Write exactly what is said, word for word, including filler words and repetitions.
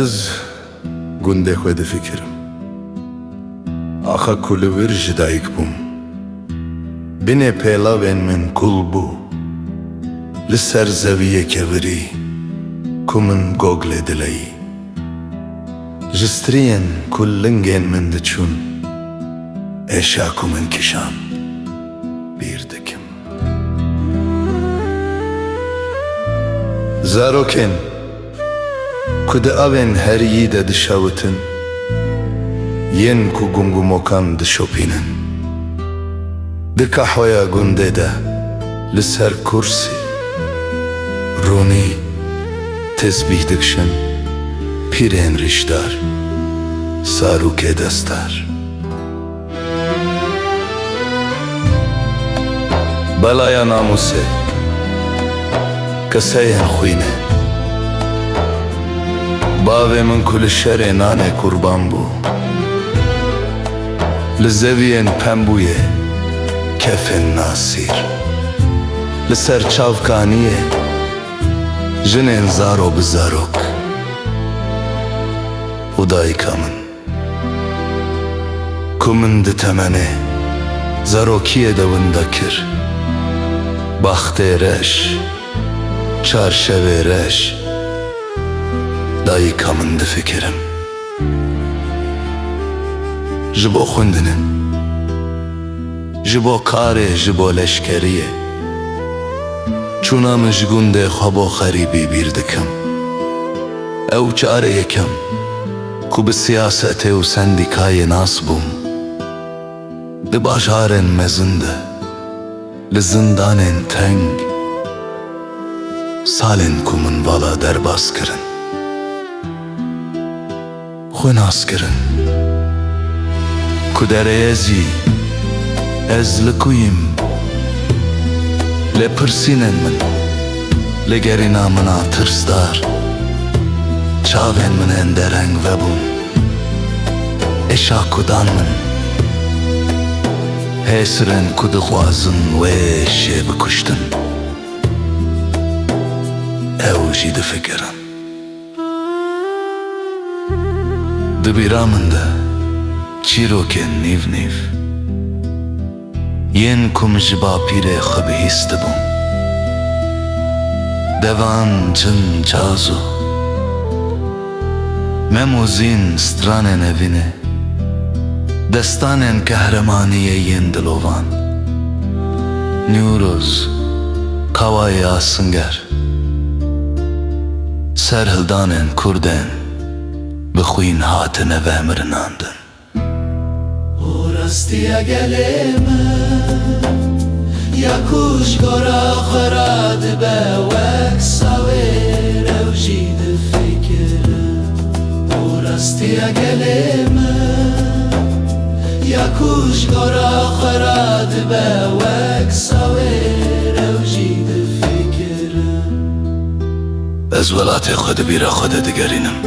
Ez gundê xwe difikirim. Axa ku li wir ji dayik bûm. Binê pêlavên min kul bû. Li ser zeviyê kevirî ku min goglê dileyî. Ji striyên ku lingên min diçûn, êşa ku min kişand, bîr dikim. Zarokên ku di avên heriyî de dişewitin, yên ku gumgumokan dişopînin. Di qehweya gundê de, li ser kursî, rûnî, tesbîh dikişin, pîrên rîşdar, zarokê destdar. Belaya namûsê, qiseyên xwînê. Bavê min ku li şerê nanê qurban bû. Li zeviyên pembûyê, kefên nasîr. Li ser çavkaniyê, jinên zaro bi zarok. Û dayika min. Ku min di temenê zarokiyê de winda kir. Baxtê reş, çarşevê reş, dayika min difikirim. Ji bo xwendinê, ji bo karê, ji bo leşkeriyê. Çûna min ji gundê xwe bo xerîbî bîr dikim. Ew carê yekem ku bi siyasetê û sendîkayê nas bûm. Di bajarên mezin de, li zindanên teng, salên ku min vala derbas kirin. Xwe nas kirin. Ku derê ez î, ez li ku yîm? Lêpirsînên min, lêgerîna min a tirsdar, çavên min ên dereng vebûn. Êşa ku dan min, hêsirên ku dixwazin wê êşê bikuştin. Ew jî difikirin. Di bîra min de çîrokên nîv nîv, yên ku min ji bapîrê xwe bihîstibûn. Devan cin caz û Mem û Zîn stranên evînê, destanên qehremaniyê yên dilovan. Newroz, Kawayê Asinger, serhildanên kurdên bi xwîn hatine vemirinandin. Û rastiya gelê min, ya ku ji gora xwe radibe wek sawêr, ew jî difikirin. Û rastiya gelê min, ya ku ji gora xwe radibe wek sawêr, ew jî difikirin. Ez welatê xwe di bîra xwe de digerînim.